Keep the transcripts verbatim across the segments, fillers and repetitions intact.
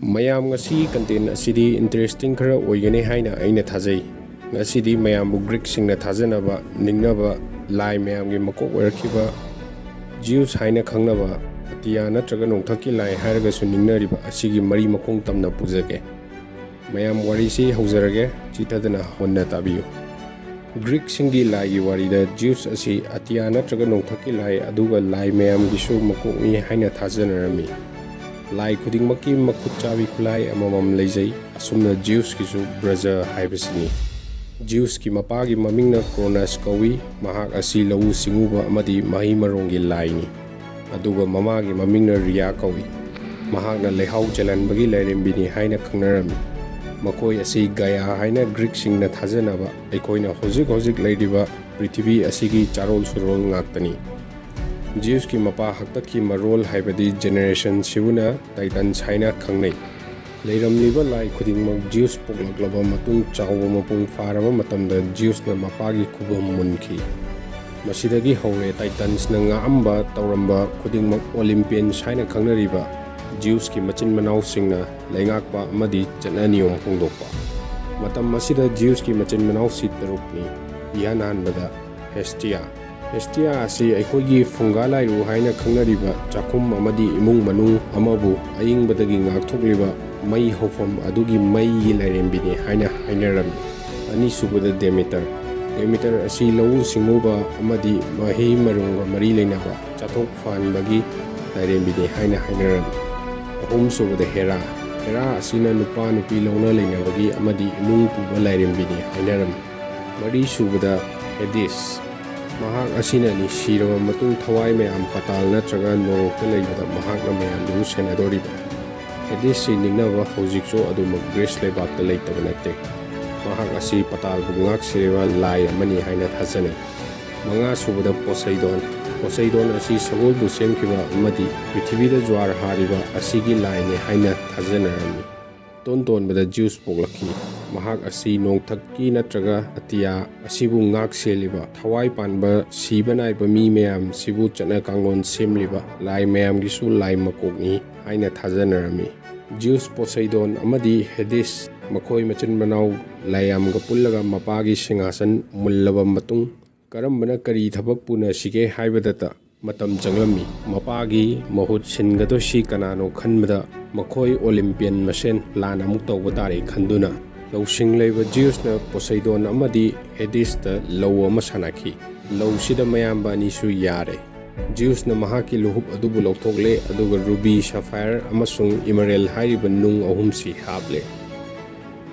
ꯃꯌꯥꯝ, ꯉꯁꯤꯒꯤ content ꯑꯁꯤꯗꯤ interesting ꯈꯔ ꯑꯣꯏꯒꯅꯤ ꯍꯥꯏꯅ ꯑꯩꯅ ꯊꯥꯖꯩ꯫ ꯉꯁꯤꯗꯤ ꯃꯌꯥꯝꯕꯨ Greekꯁꯤꯡꯅ ꯊꯥꯖꯅꯕ, ꯅꯤꯡꯅꯕ ꯂꯥꯏ ꯃꯌꯥꯝꯒꯤ ꯃꯀꯣꯛ ꯑꯣꯏꯔꯛꯈꯤꯕ Zeus ꯍꯥꯏꯅ ꯈꯪꯅꯕ, ꯑꯇꯤꯌꯥ ꯅꯠꯇ꯭ꯔꯒ ꯅꯣꯡꯊꯛꯀꯤ ꯂꯥꯏ ꯍꯥꯏꯔꯒꯁꯨ ꯅꯤꯡꯅꯔꯤꯕ ꯑꯁꯤꯒꯤ ꯃꯔꯤ ꯃꯈꯣꯡ ꯇꯝꯅ ꯄꯨꯖꯒꯦ꯫ ꯃꯌꯥꯝ, ꯋꯥꯔꯤꯁꯤ ꯍꯧꯖꯔꯒꯦ, ꯆꯤꯊꯗꯅ ꯃꯨꯟꯅ ꯇꯥꯕꯤꯌꯨ꯫ Greekꯁꯤꯡꯒꯤ ꯂꯥꯏꯒꯤ ꯋꯥꯔꯤꯗ Zeus ꯑꯁꯤ ꯑꯇꯤꯌꯥ ꯅꯠꯇ꯭ꯔꯒ ꯅꯣꯡꯊꯛꯀꯤ ꯂꯥꯏ, ꯑꯗꯨꯒ ꯂꯥꯏ ꯃꯌꯥꯝꯒꯤꯁꯨ ꯃꯀꯣꯛꯅꯤ ꯍꯥꯏꯅ ꯊꯥꯖꯅꯔꯝꯃꯤ꯫ ꯂꯥꯏ ꯈꯨꯗꯤꯡꯃꯛꯀꯤ ꯃꯈꯨꯠ ꯆꯥꯕꯤ ꯈꯨꯠꯂꯥꯏ ꯑꯃꯃꯝ ꯂꯩꯖꯩ꯫ ꯑꯁꯨꯝꯅ Zeusꯀꯤꯁꯨ brother ꯍꯥꯏꯕꯁꯤꯅꯤ꯫ Zeusꯀꯤ ꯃꯄꯥꯒꯤ ꯃꯃꯤꯡꯅ Cronus ꯀꯧꯏ꯫ ꯃꯍꯥꯛ ꯑꯁꯤ ꯂꯧꯎ ꯁꯤꯡꯎꯕ ꯑꯃꯗꯤ ꯃꯍꯩ ꯃꯔꯣꯡꯒꯤ ꯂꯥꯏꯅꯤ꯫ ꯑꯗꯨꯒ ꯃꯃꯥꯒꯤ ꯃꯃꯤꯡꯅ Rhea ꯀꯧꯏ꯫ ꯃꯍꯥꯛꯅ ꯂꯩꯍꯥꯎ ꯆꯦꯜꯍꯟꯕꯒꯤ ꯂꯥꯏꯔꯦꯝꯕꯤꯅꯤ ꯍꯥꯏꯅ ꯈꯪꯅꯔꯝꯃꯤ꯫ ꯃꯈꯣꯏ ꯑꯁꯤ Gaia ꯍꯥꯏꯅ Greekꯁꯤꯡꯅ ꯊꯥꯖꯅꯕ, ꯑꯩꯈꯣꯏꯅ ꯍꯧꯖꯤꯛ ꯍꯧꯖꯤꯛ ꯂꯩꯔꯤꯕ ꯄ꯭ꯔꯤꯊꯤꯕꯤ ꯑꯁꯤꯒꯤ ꯆꯥꯔꯣꯜ ꯁꯨꯔꯣꯜ ꯉꯥꯛꯇꯅꯤ꯫ Zeusꯀꯤ ꯃꯄꯥ ꯍꯥꯛꯇꯛꯀꯤ ꯃꯔꯣꯜ ꯍꯥꯏꯕꯗꯤ generation ꯁꯤꯕꯨꯅ Titans ꯍꯥꯏꯅ ꯈꯪꯅꯩ꯫ ꯂꯩꯔꯝꯂꯤꯕ ꯂꯥꯏ ꯈꯨꯗꯤꯡꯃꯛ Zeus ꯄꯣꯛꯂꯛꯂꯕ ꯃꯇꯨꯡ ꯆꯥꯎꯕ ꯃꯄꯨꯡ ꯐꯥꯔꯕ ꯃꯇꯝꯗ Zeusꯅ ꯃꯄꯥꯒꯤ ꯈꯨꯕꯝ ꯃꯨꯟꯈꯤ꯫ ꯃꯁꯤꯗꯒꯤ ꯍꯧꯔꯦ Titansꯅ ꯉꯥꯛꯑꯝꯕ ꯇꯧꯔꯝꯕ ꯈꯨꯗꯤꯡꯃꯛ Olympians ꯍꯥꯏꯅ ꯈꯪꯅꯔꯤꯕ Zeusꯀꯤ ꯃꯆꯤꯟ ꯃꯅꯥꯎꯁꯤꯡꯅ ꯂꯩꯉꯥꯛꯄ ꯑꯃꯗꯤ ꯆꯠꯅ ꯅꯤꯌꯣꯝ ꯍꯣꯡꯗꯣꯛꯄ꯫ ꯃꯇꯝ ꯑꯁꯤꯗ Zeusꯀꯤ ꯃꯆꯤꯟ ꯃꯅꯥꯎꯁꯤ ꯇꯔꯨꯛꯅꯤ꯫ ꯏꯍꯥꯟ ꯍꯥꯟꯕꯗ Hestia꯫ Hestia ꯑꯁꯤ ꯑꯩꯈꯣꯏꯒꯤ ꯐꯨꯡꯒꯥ ꯂꯥꯏꯔꯨ ꯍꯥꯏꯅ ꯈꯪꯅꯔꯤꯕ ꯆꯥꯛꯈꯨꯝ ꯑꯃꯗꯤ ꯏꯃꯨꯡ ꯃꯅꯨꯡ ꯑꯃꯕꯨ ꯑꯏꯪꯕꯗꯒꯤ ꯉꯥꯛꯊꯣꯛꯂꯤꯕ ꯃꯩ ꯍꯧꯐꯝ ꯑꯗꯨꯒꯤ ꯃꯩꯒꯤ ꯂꯥꯏꯔꯦꯝꯕꯤꯅꯤ ꯍꯥꯏꯅ ꯍꯥꯏꯅꯔꯝꯃꯤ꯫ ꯑꯅꯤꯁꯨꯕꯗ Demeter꯫ Demeter ꯑꯁꯤ ꯂꯧꯎ ꯁꯤꯡꯎꯕ ꯑꯃꯗꯤ ꯃꯍꯩ ꯃꯔꯣꯡꯒ ꯃꯔꯤ ꯂꯩꯅꯕ ꯆꯥꯊꯣꯛ ꯐꯍꯟꯕꯒꯤ ꯂꯥꯏꯔꯦꯝꯕꯤꯅꯤ ꯍꯥꯏꯅ ꯍꯥꯏꯅꯔꯝꯃꯤ꯫ ꯑꯍꯨꯝꯁꯨꯕꯗ Hera꯫ Hera ꯑꯁꯤꯅ ꯅꯨꯄꯥ ꯅꯨꯄꯤ ꯂꯧꯅ ꯂꯩꯅꯕꯒꯤ ꯑꯃꯗꯤ ꯏꯃꯨꯡ ꯄꯨꯕ ꯂꯥꯏꯔꯦꯝꯕꯤꯅꯤ ꯍꯥꯏꯅꯔꯝꯃꯤ꯫ ꯃꯔꯤꯁꯨꯕꯗ Hades꯫ ꯃꯍꯥꯛ ꯑꯁꯤꯅꯅꯤ ꯁꯤꯔꯕ ꯃꯇꯨꯡ ꯊꯋꯥꯏ ꯃꯌꯥꯝ ꯄꯇꯥꯜ ꯅꯠꯇ꯭ꯔꯒ ꯅꯣꯔꯣꯛꯇ ꯂꯩꯕꯗ ꯃꯍꯥꯛꯅ ꯃꯌꯥꯝꯗꯨꯕꯨ ꯁꯦꯟꯅꯗꯣꯔꯤꯕ꯫ Hadesꯁꯤ ꯅꯤꯡꯅꯕ ꯍꯧꯖꯤꯛꯁꯨ ꯑꯗꯨꯃꯛ Greece ꯂꯩꯕꯥꯛꯇ ꯂꯩꯇꯕ ꯅꯠꯇꯦ꯫ ꯃꯍꯥꯛ ꯑꯁꯤ ꯄꯇꯥꯜꯕꯨ ꯉꯥꯛꯁꯦꯜꯂꯤꯕ ꯂꯥꯏ ꯑꯃꯅꯤ ꯍꯥꯏꯅ ꯊꯥꯖꯅꯩ꯫ ꯃꯉꯥꯁꯨꯕꯗ Poseidon꯫ Poseidon ꯑꯁꯤ ꯁꯒꯣꯜꯕꯨ ꯁꯦꯝꯈꯤꯕ ꯑꯃꯗꯤ ꯄ꯭ꯔꯤꯊꯤꯕꯤꯗ ꯖ꯭ꯋꯥꯔ ꯍꯥꯔꯤꯕ ꯑꯁꯤꯒꯤ ꯂꯥꯏꯅꯤ ꯍꯥꯏꯅ ꯊꯥꯖꯅꯔꯝꯃꯤ꯫ ꯏꯇꯣꯟ ꯇꯣꯟꯕꯗ Zeus ꯄꯣꯛꯂꯛꯈꯤ꯫ ꯃꯍꯥꯛ ꯑꯁꯤ ꯅꯣꯡꯊꯛꯀꯤ ꯅꯠꯇ꯭ꯔꯒ ꯑꯇꯤꯌꯥ ꯑꯁꯤꯕꯨ ꯉꯥꯛ ꯁꯦꯜꯂꯤꯕ, ꯊꯋꯥꯏ ꯄꯥꯟꯕ ꯁꯤꯕ ꯅꯥꯏꯕ ꯃꯤ ꯃꯌꯥꯝꯁꯤꯕꯨ ꯆꯠꯅ ꯀꯥꯡꯂꯣꯟ ꯁꯦꯝꯂꯤꯕ ꯂꯥꯏ ꯃꯌꯥꯝꯒꯤꯁꯨ ꯂꯥꯏ ꯃꯀꯣꯛꯅꯤ ꯍꯥꯏꯅ ꯊꯥꯖꯅꯔꯝꯃꯤ꯫ ꯖꯤꯎꯁ, ꯄꯣꯁꯩꯗꯣꯟ ꯑꯃꯗꯤ ꯍꯦꯗꯤꯁ, ꯃꯈꯣꯏ ꯃꯆꯤꯟ ꯃꯅꯥꯎ ꯂꯥꯏꯌꯥꯝꯒ ꯄꯨꯜꯂꯒ ꯃꯄꯥꯒꯤ ꯁꯤꯡꯍꯥꯁꯟ ꯃꯨꯜꯂꯕ ꯃꯇꯨꯡ, ꯀꯔꯝꯕꯅ ꯀꯔꯤ ꯊꯕꯛ ꯄꯨꯅꯁꯤꯒꯦ ꯍꯥꯏꯕꯗꯇ ꯃꯇꯝ ꯆꯪꯂꯝꯃꯤ꯫ ꯃꯄꯥꯒꯤ ꯃꯍꯨꯠ ꯁꯤꯟꯒꯗꯣꯏꯁꯤ ꯀꯅꯥꯅꯣ ꯈꯟꯕꯗ, ꯃꯈꯣꯏ ꯑꯣꯂꯤꯝꯄꯤꯌꯟ ꯃꯁꯦꯟ ꯂꯥꯟ ꯑꯃꯨꯛ ꯇꯧꯕ ꯇꯥꯔꯦ ꯈꯟꯗꯨꯅ, ꯂꯧꯁꯤꯡ ꯂꯩꯕ ꯖꯤꯎꯁꯅ ꯄꯣꯁꯩꯗꯣꯟ ꯑꯃꯗꯤ ꯍꯦꯗꯤꯁꯇ ꯂꯧ ꯑꯃ ꯁꯥꯟꯅꯈꯤ꯫ ꯂꯧꯁꯤꯗ ꯃꯌꯥꯝꯕ ꯑꯅꯤꯁꯨ ꯌꯥꯔꯦ꯫ ꯖꯤꯎꯁꯅ ꯃꯍꯥꯛꯀꯤ ꯂꯨꯍꯨꯞ ꯑꯗꯨꯕꯨ ꯂꯧꯊꯣꯛꯂꯦ, ꯑꯗꯨꯒ ꯔꯨꯕꯤ, ꯁꯐꯥꯌꯔ ꯑꯃꯁꯨꯡ ꯏꯃꯔꯦꯜ ꯍꯥꯏꯔꯤꯕ ꯅꯨꯡ ꯑꯍꯨꯝꯁꯤ ꯍꯥꯞꯂꯦ꯫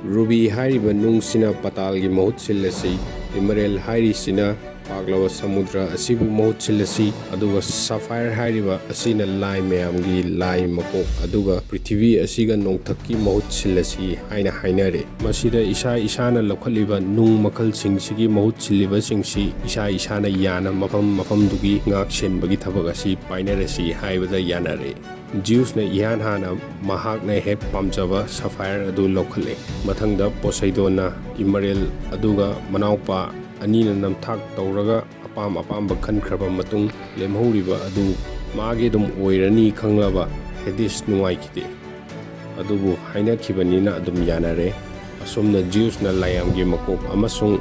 ꯔꯨꯕꯤ ꯍꯥꯏꯔꯤꯕ ꯅꯨꯡꯁꯤꯅ ꯄꯇꯥꯜꯒꯤ ꯃꯍꯨꯠ ꯁꯤꯜꯂꯁꯤ, ꯏꯃꯔꯦꯜ ꯍꯥꯏꯔꯤꯁꯤꯅ ꯄꯥꯛꯂꯕ ꯁꯃꯨꯗ꯭ꯔ ꯑꯁꯤꯕꯨ ꯃꯍꯨꯠ ꯁꯤꯜꯂꯁꯤ, ꯑꯗꯨꯒ ꯁꯐꯥꯌꯔ ꯍꯥꯏꯔꯤꯕ ꯑꯁꯤꯅ ꯂꯥꯏ ꯃꯌꯥꯝꯒꯤ ꯂꯥꯏ ꯃꯀꯣꯛ, ꯑꯗꯨꯒ ꯄ꯭ꯔꯤꯊꯤꯕꯤ ꯑꯁꯤꯒ ꯅꯣꯡꯊꯛꯀꯤ ꯃꯍꯨꯠ ꯁꯤꯜꯂꯁꯤ ꯍꯥꯏꯅ ꯍꯥꯏꯅꯔꯦ꯫ ꯃꯁꯤꯗ ꯏꯁꯥ ꯏꯁꯥꯅ ꯂꯧꯈꯠꯂꯤꯕ ꯅꯨꯡ ꯃꯈꯜꯁꯤꯡꯁꯤꯒꯤ ꯃꯍꯨꯠ ꯁꯤꯜꯂꯤꯕꯁꯤꯡꯁꯤ ꯏꯁꯥ ꯏꯁꯥꯅ ꯌꯥꯅ ꯃꯐꯝ ꯃꯐꯝꯗꯨꯒꯤ ꯉꯥꯛ ꯁꯦꯟꯕꯒꯤ ꯊꯕꯛ ꯑꯁꯤ ꯄꯥꯏꯅꯔꯁꯤ ꯍꯥꯏꯕꯗ ꯌꯥꯅꯔꯦ꯫ ꯖꯤꯎꯁꯅ ꯏꯍꯥꯟ ꯍꯥꯟꯅ ꯃꯍꯥꯛꯅ ꯍꯦꯛ ꯄꯥꯝꯖꯕ ꯁꯐꯥꯌꯔ ꯑꯗꯨ ꯂꯧꯈꯠꯂꯦ꯫ ꯃꯊꯪꯗ ꯄꯣꯁꯩꯗꯣꯟꯅ ꯏꯃꯔꯦꯜ ꯑꯗꯨꯒ ꯃꯅꯥꯎꯄꯥ ꯑꯅꯤꯅ ꯅꯝꯊꯥꯛ ꯇꯧꯔꯒ ꯑꯄꯥꯝ ꯑꯄꯥꯝꯕ ꯈꯟꯈ꯭ꯔꯕ ꯃꯇꯨꯡ, ꯂꯦꯝꯍꯧꯔꯤꯕ ꯑꯗꯨ ꯃꯥꯒꯤ ꯑꯗꯨꯝ ꯑꯣꯏꯔꯅꯤ ꯈꯪꯂꯕ ꯍꯦꯗꯤꯁ ꯅꯨꯡꯉꯥꯏꯈꯤꯗꯦ꯫ ꯑꯗꯨꯕꯨ ꯍꯥꯏꯅꯈꯤꯕꯅꯤꯅ ꯑꯗꯨꯝ ꯌꯥꯅꯔꯦ꯫ ꯑꯁꯨꯝꯅ ꯖꯤꯎꯁꯅ ꯂꯥꯏꯌꯥꯝꯒꯤ ꯃꯀꯣꯛ ꯑꯃꯁꯨꯡ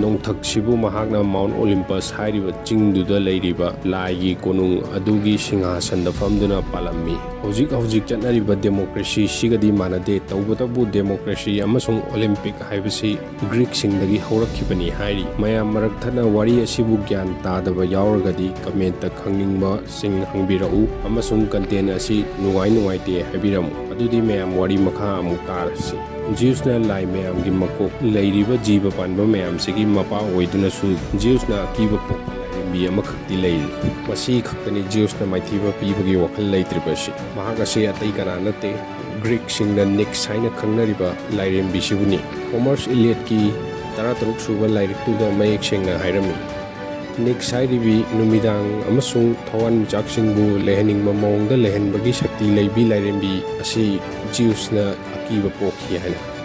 ꯅꯣꯡꯊꯛꯁꯤꯕꯨ ꯃꯍꯥꯛꯅ ꯃꯥꯎꯟ ꯑꯣꯂꯤꯝꯄꯁ ꯍꯥꯏꯔꯤꯕ ꯆꯤꯡꯗꯨꯗ ꯂꯩꯔꯤꯕ ꯂꯥꯏꯒꯤ ꯀꯣꯅꯨꯡ ꯑꯗꯨꯒꯤ ꯁꯤꯡꯍꯥꯁꯟꯗ ꯐꯝꯗꯨꯅ ꯄꯥꯜꯂꯝꯃꯤ꯫ ꯍꯧꯖꯤꯛ ꯍꯧꯖꯤꯛ ꯆꯠꯅꯔꯤꯕ ꯗꯦꯃꯣꯀ꯭ꯔꯦꯁꯤꯁꯤꯒꯗꯤ ꯃꯥꯟꯅꯗꯦ, ꯇꯧꯕꯇꯕꯨ ꯗꯦꯃꯣꯀ꯭ꯔꯦꯁꯤ ꯑꯃꯁꯨꯡ ꯑꯣꯂꯤꯝꯄꯤꯛ ꯍꯥꯏꯕꯁꯤ ꯒ꯭ꯔꯤꯛꯁꯤꯡꯗꯒꯤ ꯍꯧꯔꯛꯈꯤꯕꯅꯤ ꯍꯥꯏꯔꯤ꯫ ꯃꯌꯥꯝ ꯃꯔꯛ ꯊꯠꯅ ꯋꯥꯔꯤ ꯑꯁꯤꯕꯨ ꯒ꯭ꯌꯥꯟ ꯇꯥꯗꯕ ꯌꯥꯎꯔꯒꯗꯤ ꯀꯃꯦꯟꯇ ꯈꯪꯅꯤꯡꯕꯁꯤꯡ ꯍꯪꯕꯤꯔꯛꯎ ꯑꯃꯁꯨꯡ ꯀꯟꯇꯦꯟ ꯑꯁꯤ ꯅꯨꯡꯉꯥꯏ ꯅꯨꯡꯉꯥꯏꯇꯦ ꯍꯥꯏꯕꯤꯔꯝꯃꯨ꯫ ꯑꯗꯨꯗꯤ ꯃꯌꯥꯝ ꯋꯥꯔꯤ ꯃꯈꯥ ꯑꯃꯨꯛ ꯇꯥꯔꯁꯤ꯫ ꯖꯤꯎꯁꯅ ꯂꯥꯏ ꯃꯌꯥꯝꯒꯤ ꯃꯀꯣꯛ ꯂꯩꯔꯤꯕ ꯖꯤꯕ ꯄꯥꯟꯕ ꯃꯌꯥꯝꯁꯤꯒꯤ ꯃꯄꯥ ꯑꯣꯏꯗꯨꯅꯁꯨ ꯖꯤꯎꯁꯅ ꯑꯀꯤꯕ ꯄꯣꯛꯄ ꯂꯥꯏꯔꯦꯝꯕꯤ ꯑꯃꯈꯛꯇꯤ ꯂꯩꯔꯤ꯫ ꯃꯁꯤ ꯈꯛꯇꯅꯤ ꯖꯤꯎꯁꯅ ꯃꯥꯏꯊꯤꯕ ꯄꯤꯕꯒꯤ ꯋꯥꯈꯜ ꯂꯩꯇ꯭ꯔꯤꯕꯁꯤ꯫ ꯃꯍꯥꯛ ꯑꯁꯤ ꯑꯇꯩ ꯀꯅꯥ ꯅꯠꯇꯦ, ꯒ꯭ꯔꯤꯛꯁꯤꯡꯅ ꯅꯤꯛꯁ ꯍꯥꯏꯅ ꯈꯪꯅꯔꯤꯕ ꯂꯥꯏꯔꯦꯝꯕꯤꯁꯤꯕꯨꯅꯤ꯫ ꯍꯣꯃꯔꯁ ꯏꯂꯤꯌꯠꯀꯤ ꯇꯔꯥꯇꯔꯨꯛ ꯁꯨꯕ ꯂꯥꯏꯔꯤꯛꯇꯨꯗ ꯃꯌꯦꯛ ꯁꯦꯡꯅ ꯍꯥꯏꯔꯝꯃꯤ꯫ ꯅꯤꯛꯁ ꯍꯥꯏꯔꯤꯕꯤ ꯅꯨꯃꯤꯗꯥꯡ ꯑꯃꯁꯨꯡ ꯊꯋꯥꯟꯃꯤꯆꯥꯛꯁꯤꯡꯕꯨ ꯂꯩꯍꯟꯅꯤꯡꯕ ꯃꯑꯣꯡꯗ ꯂꯩꯍꯟꯕꯒꯤ ꯁꯛꯇꯤ ꯂꯩꯕꯤ ꯂꯥꯏꯔꯦꯝꯕꯤ ꯑꯁꯤ ꯖꯤꯎꯁꯅ ꯑꯀꯤꯕ ꯄꯣꯛꯈꯤ ꯍꯥꯏꯅ꯫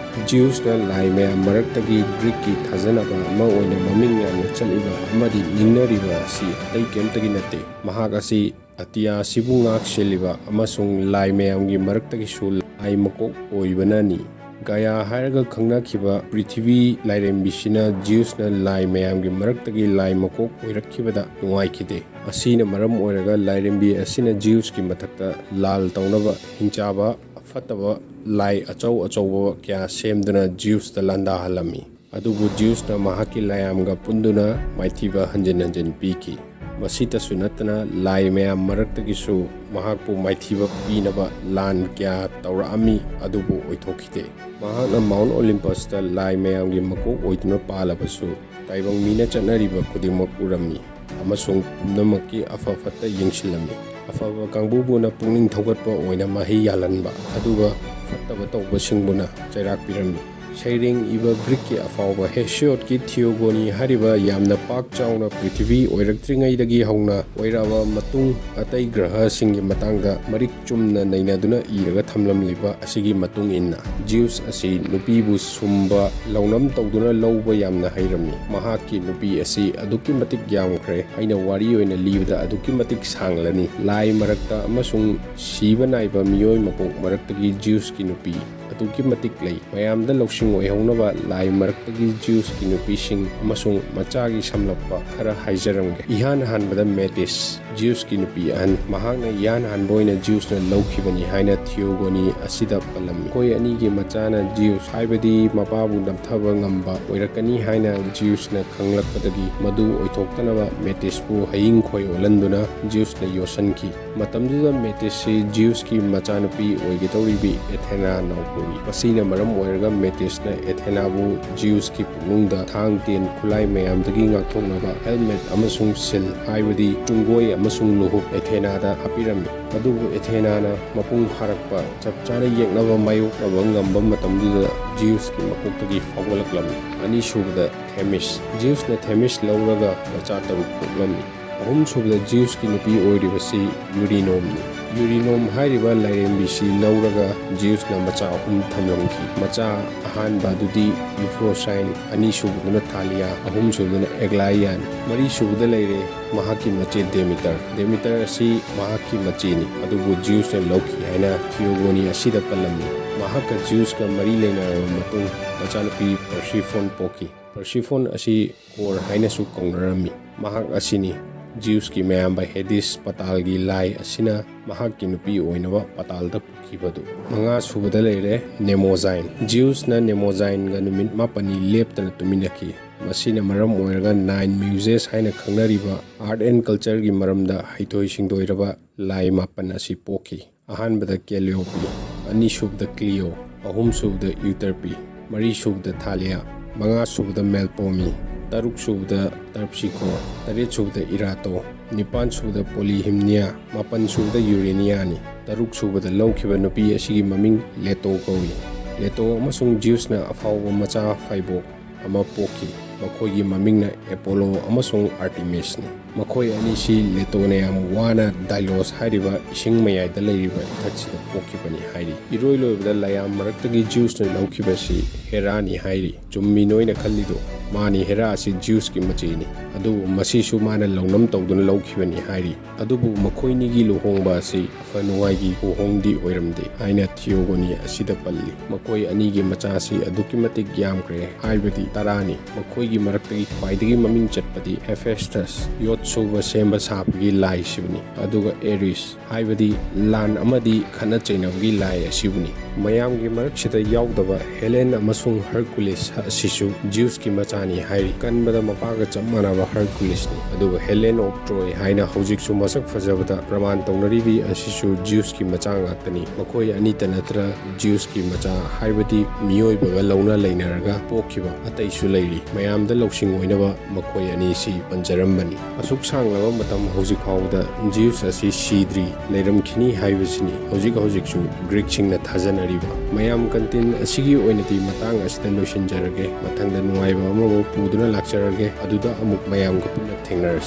ꯖꯤꯎꯁꯅ ꯂꯥꯏ ꯃꯌꯥꯝ ꯃꯔꯛꯇꯒꯤ ꯒ꯭ꯔꯤꯛꯀꯤ ꯊꯥꯖꯅꯕ ꯑꯃ ꯑꯣꯏꯅ ꯃꯃꯤꯡ ꯌꯥꯝꯅ ꯆꯠꯂꯤꯕ ꯑꯃꯗꯤ ꯅꯤꯡꯅꯔꯤꯕ ꯑꯁꯤ ꯑꯇꯩ ꯀꯩꯝꯇꯒꯤ ꯅꯠꯇꯦ꯫ ꯃꯍꯥꯛ ꯑꯁꯤ ꯑꯇꯤꯌꯥ ꯑꯁꯤꯕꯨ ꯉꯥꯛ ꯁꯦꯜꯂꯤꯕ ꯑꯃꯁꯨꯡ ꯂꯥꯏ ꯃꯌꯥꯝꯒꯤ ꯃꯔꯛꯇꯒꯤꯁꯨ ꯂꯥꯏ ꯃꯀꯣꯛ ꯑꯣꯏꯕꯅꯅꯤ꯫ ꯒꯥꯌꯥ ꯍꯥꯏꯔꯒ ꯈꯪꯅꯈꯤꯕ ꯄ꯭ꯔꯤꯊꯤꯕꯤ ꯂꯥꯏꯔꯦꯝꯕꯤꯁꯤꯅ ꯖꯤꯎꯁꯅ ꯂꯥꯏ ꯃꯌꯥꯝꯒꯤ ꯃꯔꯛꯇꯒꯤ ꯂꯥꯏ ꯃꯀꯣꯛ ꯑꯣꯏꯔꯛꯈꯤꯕꯗ ꯅꯨꯡꯉꯥꯏꯈꯤꯗꯦ꯫ ꯑꯁꯤꯅ ꯃꯔꯝ ꯑꯣꯏꯔꯒ ꯂꯥꯏꯔꯦꯝꯕꯤ ꯑꯁꯤꯅ ꯖꯤꯎꯁꯀꯤ ꯃꯊꯛꯇ ꯂꯥꯜ ꯇꯧꯅꯕ ꯍꯤꯡꯆꯥꯕ ꯐꯠꯇꯕ ꯂꯥꯏ ꯑꯆꯧ ꯑꯆꯧꯕ ꯀꯌꯥ ꯁꯦꯝꯗꯨꯅ ꯖꯤꯎꯁꯇ ꯂꯥꯟꯗꯥꯍꯜꯂꯝꯃꯤ꯫ ꯑꯗꯨꯕꯨ ꯖꯤꯎꯁꯅ ꯃꯍꯥꯛꯀꯤ ꯂꯥꯏꯌꯥꯝꯒ ꯄꯨꯟꯗꯨꯅ ꯃꯥꯏꯊꯤꯕ ꯍꯟꯖꯤꯟ ꯍꯟꯖꯤꯟ ꯄꯤꯈꯤ꯫ ꯃꯁꯤꯇꯁꯨ ꯅꯠꯇꯅ ꯂꯥꯏ ꯃꯌꯥꯝ ꯃꯔꯛꯇꯒꯤꯁꯨ ꯃꯍꯥꯛꯄꯨ ꯃꯥꯏꯊꯤꯕ ꯄꯤꯅꯕ ꯂꯥꯟ ꯀꯌꯥ ꯇꯧꯔꯛꯑꯝꯃꯤ, ꯑꯗꯨꯕꯨ ꯑꯣꯏꯊꯣꯛꯈꯤꯗꯦ꯫ ꯃꯍꯥꯛꯅ ꯃꯥꯎꯟ ꯑꯣꯂꯤꯝꯄꯁꯇ ꯂꯥꯏ ꯃꯌꯥꯝꯒꯤ ꯃꯀꯣꯛ ꯑꯣꯏꯗꯨꯅ ꯄꯥꯜꯂꯕꯁꯨ, ꯇꯥꯏꯕꯪ ꯃꯤꯅ ꯆꯠꯅꯔꯤꯕ ꯈꯨꯗꯤꯡꯃꯛ ꯎꯔꯝꯃꯤ ꯑꯃꯁꯨꯡ ꯄꯨꯝꯅꯃꯛꯀꯤ ꯑꯐ ꯐꯠꯇ ꯌꯦꯡꯁꯤꯜꯂꯝꯃꯤ꯫ ꯑꯐꯕ ꯀꯥꯡꯕꯨꯕꯨꯅ ꯄꯨꯛꯅꯤꯡ ꯊꯧꯒꯠꯄ ꯑꯣꯏꯅ ꯃꯍꯩ ꯌꯥꯜꯍꯟꯕ, ꯑꯗꯨꯒ ꯐꯠꯇꯕ ꯇꯧꯕꯁꯤꯡꯕꯨꯅ ꯆꯩꯔꯥꯛ ꯄꯤꯔꯝꯃꯤ꯫ ꯁꯩꯔꯦꯡ ꯏꯕ ꯒ꯭ꯔꯤꯛꯀꯤ ꯑꯐꯥꯎꯕ ꯍꯦꯁꯤꯌꯣꯗꯀꯤ ꯊꯤꯌꯣꯒꯣꯅꯤ ꯍꯥꯏꯔꯤꯕ ꯌꯥꯝꯅ ꯄꯥꯛ ꯆꯥꯎꯅ ꯄ꯭ꯔꯤꯊꯤꯕꯤ ꯑꯣꯏꯔꯛꯇ꯭ꯔꯤꯉꯩꯗꯒꯤ ꯍꯧꯅ ꯑꯣꯏꯔꯛꯑꯕ ꯃꯇꯨꯡ ꯑꯇꯩ ꯒ꯭ꯔꯍꯁꯤꯡꯒꯤ ꯃꯇꯥꯡꯗ ꯃꯔꯤꯛ ꯆꯨꯝꯅ ꯅꯩꯅꯗꯨꯅ ꯏꯔꯒ ꯊꯝꯂꯝꯂꯤꯕ ꯑꯁꯤꯒꯤ ꯃꯇꯨꯡ ꯏꯟꯅ, ꯖꯤꯎꯁ ꯑꯁꯤ ꯅꯨꯄꯤꯕꯨ ꯁꯨꯝꯕ ꯂꯧꯅꯝ ꯇꯧꯗꯨꯅ ꯂꯧꯕ ꯌꯥꯝꯅ ꯍꯩꯔꯝꯃꯤ꯫ ꯃꯍꯥꯛꯀꯤ ꯅꯨꯄꯤ ꯑꯁꯤ ꯑꯗꯨꯛꯀꯤ ꯃꯇꯤꯛ ꯌꯥꯝꯈ꯭ꯔꯦ꯫ ꯑꯩꯅ ꯋꯥꯔꯤ ꯑꯣꯏꯅ ꯂꯤꯕꯗ ꯑꯗꯨꯛꯀꯤ ꯃꯇꯤꯛ ꯁꯥꯡꯂꯅꯤ꯫ ꯂꯥꯏ ꯃꯔꯛꯇ ꯑꯃꯁꯨꯡ ꯁꯤꯕ ꯅꯥꯏꯕ ꯃꯤꯑꯣꯏ ꯃꯀꯣꯛ ꯃꯔꯛꯇꯒꯤ ꯖꯤꯎꯁꯀꯤ ꯅꯨꯄꯤ ꯑꯗꯨꯛꯀꯤ ꯃꯇꯤꯛ ꯂꯩ꯫ ꯃꯌꯥꯝꯗ ꯂꯧꯁꯤꯡ ꯑꯣꯏꯍꯧꯅꯕ ꯂꯥꯏ ꯃꯔꯛꯇꯒꯤ ꯖꯤꯎꯁꯀꯤ ꯅꯨꯄꯤꯁꯤꯡ ꯑꯃꯁꯨꯡ ꯃꯆꯥꯒꯤ ꯁꯝꯂꯞꯄ ꯈꯔ ꯍꯥꯏꯖꯔꯝꯒꯦ꯫ ꯏꯍꯥꯟ ꯍꯥꯟꯕꯗ ꯃꯦꯇꯤꯁ, ꯖꯤꯎꯁꯀꯤ ꯅꯨꯄꯤ ꯑꯍꯟ꯫ ꯃꯍꯥꯛꯅ ꯏꯍꯥꯟ ꯍꯥꯟꯕ ꯑꯣꯏꯅ ꯖꯤꯎꯁꯅ ꯂꯧꯈꯤꯕꯅꯤ ꯍꯥꯏꯅ ꯊꯤꯌꯣꯒꯣꯅꯤ ꯑꯁꯤꯗ ꯄꯜꯂꯝꯃꯤ꯫ ꯃꯈꯣꯏ ꯑꯅꯤꯒꯤ ꯃꯆꯥꯅ ꯖꯤꯎꯁ, ꯍꯥꯏꯕꯗꯤ ꯃꯄꯥꯕꯨ ꯅꯝꯊꯕ ꯉꯝꯕ ꯑꯣꯏꯔꯛꯀꯅꯤ ꯍꯥꯏꯅ ꯖꯤꯎꯁꯅ ꯈꯪꯂꯛꯄꯗꯒꯤ ꯃꯗꯨ ꯑꯣꯏꯊꯣꯛꯇꯅꯕ ꯃꯦꯇꯤꯁꯄꯨ ꯍꯌꯤꯡ ꯈꯣꯏ ꯑꯣꯜꯍꯟꯗꯨꯅ ꯖꯤꯎꯁꯅ ꯌꯣꯠꯁꯤꯟꯈꯤ꯫ ꯃꯇꯝꯗꯨꯗ ꯃꯦꯇꯤꯁꯁꯤ ꯖꯤꯎꯁꯀꯤ ꯃꯆꯥꯅꯨꯄꯤ ꯑꯣꯏꯒꯗꯧꯔꯤꯕꯤ ꯑꯦꯊꯦꯅꯥꯅ ꯄꯣꯛꯏ꯫ ꯃꯁꯤꯅ ꯃꯔꯝ ꯑꯣꯏꯔꯒ ꯃꯦꯇꯤꯁꯅ ꯑꯦꯊꯦꯅꯥꯕꯨ ꯖꯤꯎꯁꯀꯤ ꯄꯨꯛꯅꯨꯡꯗ ꯊꯥꯡ, ꯇꯦꯟ, ꯈꯨꯠꯂꯥꯏ ꯃꯌꯥꯝꯗꯒꯤ ꯉꯥꯛꯊꯣꯛꯅꯕ ꯍꯦꯜꯃꯦꯠ ꯑꯃꯁꯨꯡ ꯁꯤꯜ, ꯍꯥꯏꯕꯗꯤ ꯇꯨꯡꯒꯣꯏ ꯑꯃꯁꯨꯡ ꯂꯨꯍꯨꯞ, ꯑꯦꯊꯦꯅꯥꯗ ꯍꯥꯞꯄꯤꯔꯝꯃꯤ꯫ ꯑꯗꯨꯕꯨ ꯑꯦꯊꯦꯅꯥꯅ ꯃꯄꯨꯡ ꯐꯥꯔꯛꯄ, ꯆꯞ ꯆꯥꯅ ꯌꯦꯛꯅꯕ ꯃꯥꯌꯣꯛꯅꯕ ꯉꯝꯕ ꯃꯇꯝꯗꯨꯗ ꯖꯤꯎꯁꯀꯤ ꯃꯀꯣꯛꯇꯒꯤ ꯐꯥꯎꯒꯠꯂꯛꯂꯝꯃꯤ꯫ ꯑꯅꯤꯁꯨꯕꯗ ꯊꯦꯃꯤꯁ꯫ ꯖꯤꯎꯁꯅ ꯊꯦꯃꯤꯁ ꯂꯧꯔꯒ ꯃꯆꯥ ꯇꯔꯨꯛ ꯄꯣꯛꯂꯝꯃꯤ꯫ ꯑꯍꯨꯝꯁꯨꯕꯗ ꯖꯤꯎꯁꯀꯤ ꯅꯨꯄꯤ ꯑꯣꯏꯔꯤꯕꯁꯤ ꯌꯨꯔꯤꯅꯣꯝꯅꯤ꯫ ꯌꯨꯔꯤꯅꯣꯝ ꯍꯥꯏꯔꯤꯕ ꯂꯥꯏꯔꯦꯝꯕꯤꯁꯤ ꯂꯧꯔꯒ ꯖꯤꯎꯁꯅ ꯃꯆꯥ ꯑꯍꯨꯝ ꯊꯝꯂꯝꯈꯤ꯫ ꯃꯆꯥ ꯑꯍꯥꯟꯕ ꯑꯗꯨꯗꯤ ꯌꯨꯐ꯭ꯔꯣꯁꯥꯏꯟ, ꯑꯅꯤꯁꯨꯕꯗꯨꯅ ꯊꯥꯂꯤꯌꯥ, ꯑꯍꯨꯝꯁꯨꯕꯗꯨꯅ ꯑꯦꯒꯂꯥꯏꯌꯥꯅꯤ꯫ ꯃꯔꯤꯁꯨꯕꯗ ꯂꯩꯔꯦ ꯃꯍꯥꯛꯀꯤ ꯃꯆꯦ ꯗꯦꯃꯤꯇꯔ꯫ ꯗꯦꯃꯤꯇꯔ ꯑꯁꯤ ꯃꯍꯥꯛꯀꯤ ꯃꯆꯦꯅꯤ, ꯑꯗꯨꯕꯨ ꯖꯤꯎꯁꯅ ꯂꯧꯈꯤ ꯍꯥꯏꯅ ꯊꯤꯌꯣꯒꯣꯅꯤ ꯑꯁꯤꯗ ꯄꯜꯂꯝꯃꯤ꯫ ꯃꯍꯥꯛꯀ ꯖꯤꯎꯁꯀ ꯃꯔꯤ ꯂꯩꯅꯔꯕ ꯃꯇꯨꯡ ꯃꯆꯥꯅꯨꯄꯤ ꯄꯔꯁꯤꯐꯣꯟ ꯄꯣꯛꯈꯤ꯫ ꯄꯔꯁꯤꯐꯣꯟ ꯑꯁꯤ ꯀꯣꯔ ꯍꯥꯏꯅꯁꯨ ꯀꯧꯅꯔꯝꯃꯤ꯫ ꯃꯍꯥꯛ ꯑꯁꯤꯅꯤ ꯖꯤꯎꯁꯀꯤ ꯃꯌꯥꯝꯕ ꯍꯦꯗꯤꯁ, ꯄꯇꯥꯜꯒꯤ ꯂꯥꯏ ꯑꯁꯤꯅ ꯃꯍꯥꯛꯀꯤ ꯅꯨꯄꯤ ꯑꯣꯏꯅꯕ ꯄꯇꯥꯜꯗ ꯄꯨꯈꯤꯕꯗꯨ꯫ ꯃꯉꯥ ꯁꯨꯕꯗ ꯂꯩꯔꯦ ꯅꯦꯃꯣꯖꯥꯏꯟ꯫ ꯖꯤꯎꯁꯅ ꯅꯦꯃꯣꯖꯥꯏꯟꯒ ꯅꯨꯃꯤꯠ ꯃꯥꯄꯟꯅꯤ ꯂꯦꯞꯇꯅ ꯇꯨꯃꯤꯟꯅꯈꯤ꯫ ꯃꯁꯤꯅ ꯃꯔꯝ ꯑꯣꯏꯔꯒ ꯅꯥꯏꯟ ꯃ꯭ꯌꯨꯖꯦꯁ ꯍꯥꯏꯅ ꯈꯪꯅꯔꯤꯕ ꯑꯥꯔꯠ ꯑꯦꯟ ꯀꯜꯆꯔꯒꯤ ꯃꯔꯝꯗ ꯍꯩꯊꯣꯏ ꯁꯤꯡꯊꯣꯏꯔꯕ ꯂꯥꯏ ꯃꯥꯄꯟ ꯑꯁꯤ ꯄꯣꯛꯈꯤ꯫ ꯑꯍꯥꯟꯕꯗ ꯀꯦꯂꯤꯑꯣꯄꯤ, ꯑꯅꯤꯁꯨꯕꯗ ꯀ꯭ꯂꯤꯑꯣ, ꯑꯍꯨꯝꯁꯨꯕꯗ ꯏꯎꯇꯔꯄꯤ, ꯃꯔꯤꯁꯨꯕꯗ ꯊꯥꯂꯤꯌꯥ, ꯃꯉꯥꯁꯨꯕꯗ ꯃꯦꯜꯄꯣꯃꯤ, ꯇꯔꯨꯛꯁꯨꯕꯗ ꯇꯔꯞꯁꯤꯀꯣꯔ, ꯇꯔꯦꯠꯁꯨꯕꯗ ꯏꯔꯥꯇꯣ, ꯅꯤꯄꯥꯟꯁꯨꯕꯗ ꯄꯣꯂꯤꯍꯤꯝꯅꯤꯌꯥ, ꯃꯥꯄꯟꯁꯨꯕꯗ ꯌꯨꯔꯦꯅꯤꯌꯥꯅꯤ꯫ ꯇꯔꯨꯛꯁꯨꯕꯗ ꯂꯧꯈꯤꯕ ꯅꯨꯄꯤ ꯑꯁꯤꯒꯤ ꯃꯃꯤꯡ ꯂꯦꯇꯣ ꯀꯧꯏ꯫ ꯂꯦꯇꯣ ꯑꯃꯁꯨꯡ ꯖꯤꯎꯁꯅ ꯑꯐꯥꯎꯕ ꯃꯆꯥ ꯐꯥꯏꯕꯣꯛ ꯑꯃ ꯄꯣꯛꯈꯤ꯫ ꯃꯈꯣꯏꯒꯤ ꯃꯃꯤꯡꯅ ꯑꯦꯄꯣꯂꯣ ꯑꯃꯁꯨꯡ ꯑꯥꯔꯇꯤꯃꯤꯁꯅꯤ꯫ ꯃꯈꯣꯏ ꯑꯅꯤꯁꯤ ꯂꯦꯇꯣꯅ ꯌꯥꯝ ꯋꯥꯅ ꯗꯥꯏꯂꯣꯁ ꯍꯥꯏꯔꯤꯕ ꯏꯁꯤꯡ ꯃꯌꯥꯏꯗ ꯂꯩꯔꯤꯕ ꯏꯊꯠꯁꯤꯗ ꯄꯣꯛꯈꯤꯕꯅꯤ ꯍꯥꯏꯔꯤ꯫ ꯏꯔꯣꯏ ꯂꯣꯏꯕꯗ ꯂꯥꯏꯌꯥꯝ ꯃꯔꯛꯇꯒꯤ ꯖꯤꯎꯁꯅ ꯂꯧꯈꯤꯕꯁꯤ ꯍꯦꯔꯥꯅꯤ ꯍꯥꯏꯔꯤ꯫ ꯆꯨꯝꯃꯤ ꯅꯣꯏꯅ ꯈꯜꯂꯤꯗꯣ, ꯃꯥꯅꯤ ꯍꯦꯔꯥ ꯑꯁꯤ ꯖꯤꯎꯁꯀꯤ ꯃꯆꯦꯅꯤ꯫ ꯑꯗꯨꯕꯨ ꯃꯁꯤꯁꯨ ꯃꯥꯅ ꯂꯧꯅꯝ ꯇꯧꯗꯨꯅ ꯂꯧꯈꯤꯕꯅꯤ ꯍꯥꯏꯔꯤ꯫ ꯑꯗꯨꯕꯨ ꯃꯈꯣꯏꯅꯤꯒꯤ ꯂꯨꯍꯣꯡꯕ ꯑꯁꯤ ꯑꯐ ꯅꯨꯡꯉꯥꯏꯒꯤ ꯂꯨꯍꯣꯡꯗꯤ ꯑꯣꯏꯔꯝꯗꯦ ꯍꯥꯏꯅ ꯊꯤꯌꯣꯒꯣꯅꯤ ꯑꯁꯤꯗ ꯄꯜꯂꯤ꯫ ꯃꯈꯣꯏ ꯑꯅꯤꯒꯤ ꯃꯆꯥꯁꯤ ꯑꯗꯨꯛꯀꯤ ꯃꯇꯤꯛ ꯌꯥꯝꯈ꯭ꯔꯦ, ꯍꯥꯏꯕꯗꯤ ꯇꯔꯥꯅꯤ꯫ ꯃꯈꯣꯏꯒꯤ ꯃꯔꯛꯇꯒꯤ ꯈ꯭ꯋꯥꯏꯗꯒꯤ ꯃꯃꯤꯡ ꯆꯠꯄꯗꯤ ꯍꯦꯐꯦꯁꯇꯁ, ꯌꯣꯠ ꯁꯨꯕ ꯁꯦꯝꯕ ꯁꯥꯕꯒꯤ ꯂꯥꯏꯁꯤꯕꯨꯅꯤ, ꯑꯗꯨꯒ ꯑꯦꯔꯤꯁ, ꯍꯥꯏꯕꯗꯤ ꯂꯥꯟ ꯑꯃꯗꯤ ꯈꯠꯅ ꯆꯩꯅꯕꯒꯤ ꯂꯥꯏ ꯑꯁꯤꯕꯨꯅꯤ꯫ ꯃꯌꯥꯝꯒꯤ ꯃꯔꯛꯁꯤꯗ ꯌꯥꯎꯗꯕ ꯍꯦꯂꯦꯟ ꯑꯃꯁꯨꯡ ꯍꯔꯀꯨꯂꯤꯁ ꯑꯁꯤꯁꯨ ꯖꯤꯎꯁꯀꯤ ꯃꯆꯥꯅꯤ ꯍꯥꯏꯔꯤ꯫ ꯀꯟꯕꯗ ꯃꯄꯥꯒ ꯆꯞ ꯃꯥꯟꯅꯕ ꯍꯔꯀꯨꯂꯤꯁꯅꯤ꯫ ꯑꯗꯨꯒ ꯍꯦꯂꯦꯟ ꯑꯣꯐ ꯇ꯭ꯔꯣꯏ ꯍꯥꯏꯅ ꯍꯧꯖꯤꯛꯁꯨ ꯃꯁꯛ ꯐꯖꯕꯗ ꯄ꯭ꯔꯃꯥꯟ ꯇꯧꯅꯔꯤꯕꯤ ꯑꯁꯤꯁꯨ ꯖꯤꯎꯁꯀꯤ ꯃꯆꯥ ꯉꯥꯛꯇꯅꯤ꯫ ꯃꯈꯣꯏ ꯑꯅꯤꯇ ꯅꯠꯇꯅ ꯖꯤꯎꯁꯀꯤ ꯃꯆꯥ, ꯍꯥꯏꯕꯗꯤ ꯃꯤꯑꯣꯏꯕꯒ ꯂꯧꯅ ꯂꯩꯅꯔꯒ ꯄꯣꯛꯈꯤꯕ ꯑꯇꯩꯁꯨ ꯂꯩꯔꯤ꯫ ꯃꯌꯥꯝꯗ ꯂꯧꯁꯤꯡ ꯑꯣꯏꯅꯕ ꯃꯈꯣꯏ ꯑꯅꯤꯁꯤ ꯄꯟꯖꯔꯝꯕꯅꯤ꯫ ꯑꯁꯨꯛ ꯁꯥꯡꯂꯕ ꯃꯇꯝ ꯍꯧꯖꯤꯛ ꯐꯥꯎꯕꯗ ꯖꯤꯎꯁ ꯑꯁꯤ ꯁꯤꯗ꯭ꯔꯤ, ꯂꯩꯔꯝꯈꯤꯅꯤ ꯍꯥꯏꯕꯁꯤꯅꯤ ꯍꯧꯖꯤꯛ ꯍꯧꯖꯤꯛꯁꯨ ꯒ꯭ꯔꯤꯛꯁꯤꯡꯅ ꯊꯥꯖꯅꯔꯤꯕ꯫ ꯃꯌꯥꯝ ꯀꯟꯇꯦꯟ ꯑꯁꯤꯒꯤ ꯑꯣꯏꯅꯗꯤ ꯃꯇꯥꯡ ꯑꯁꯤꯗ ꯂꯣꯏꯁꯤꯟꯖꯔꯒꯦ꯫ ꯃꯊꯪꯗ ꯅꯨꯡꯉꯥꯏꯕ ꯑꯃꯕꯨ ꯄꯨꯗꯨꯅ ꯂꯥꯛꯆꯔꯒꯦ꯫ ꯑꯗꯨꯗ ꯑꯃꯨꯛ ꯃꯌꯥꯝꯒ ꯄꯨꯟꯅ ꯊꯦꯡꯅꯔꯁꯤ꯫